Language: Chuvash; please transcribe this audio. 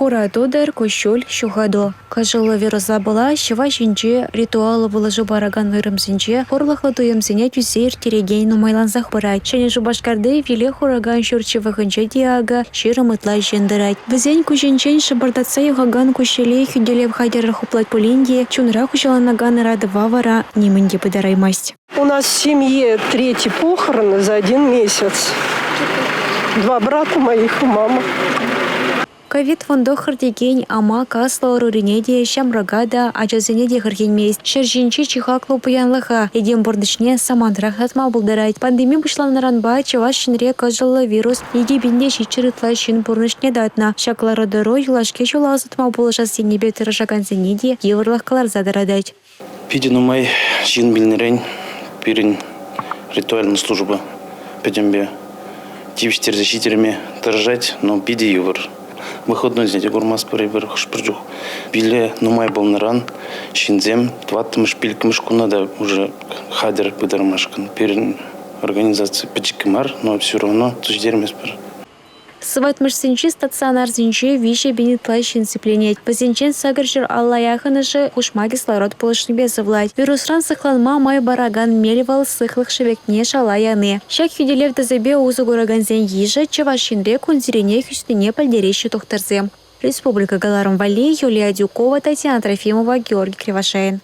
Хура тутӑр, куҫҫуль, ҫухату. Кӑшӑллӑ вируса пула ҫӑва ҫинче ритуаллӑ пулӑшу паракан уйрӑмсенче хурлӑхлӑ туйӑмсене тӳссе ирттерекен нумайлансах пырать. Ҫӗнӗ Шупашкарти виле хуракан ҫурт ҫывӑхӗнче те акӑ 20 ытла ҫын тӑрать. Вӗсен куҫӗнчен шӑпӑртатса юхакан куҫҫуле хӳтӗлев хатӗрӗ хуплать пулин те чунра хуҫаланакан ыратӑва вара нимӗн те пытараймасть. У нас в семье третий похороны за один месяц. Два брата моих и мама. Ковид-19 текен амак аслӑ ӑрурине те, ҫамрӑка та, ачасене те хӗрхенмест. Ҫӗр ҫинчи чи хаклӑ пуянлӑха, этем пурнӑҫне самантрах татма пултарать. Пандеми пуҫланнӑранпа Чӑваш Енре кӑшӑллӑ вирус 2700 ытла ҫын пурнӑҫне татнӑ. Ҫак лару-тӑру юлашки ҫула ӑсатма пулӑшас енӗпе тӑрӑшакансене те йывӑрлӑх кӑларса тӑратать. Питӗ нумай ҫын вилнӗрен пирӗн ритуальнӑй служба пӗтӗмпе тивӗҫтерсе ҫитерме тӑрӑшать, но питӗ йывӑр. Выходнойсене те курмастпӑр эпир хӑш-пӗр чух. Виле нумай пулнӑран ҫынсем тӑваттӑмӗш, пиллӗкмӗш куна та уже хатӗр пытармашкӑн. Пирӗн организаци пӗчӗккӗ мар, но все равно ҫитерместпӗр. Сыватмӑшсенчи стационарсенче 3 000 ытла ҫын сипленет. Вӗсенчен 850 яхӑнӑшӗ хушма кислород пулӑшнипе сывлать. Вирусран сыхланма май паракан мел вӑл сыхлӑх шӗвекне шала яни. Ҫак хӳтӗлев тӗсӗпе усӑ куракансен йышӗ Чӑваш Енре кунсеренех ӳснине пӗлтереҫҫӗ тухтӑрсем. Республика кӑларӑм валли Юлия Адюкова, Татьяна Трофимова, Георгий Кривошеин.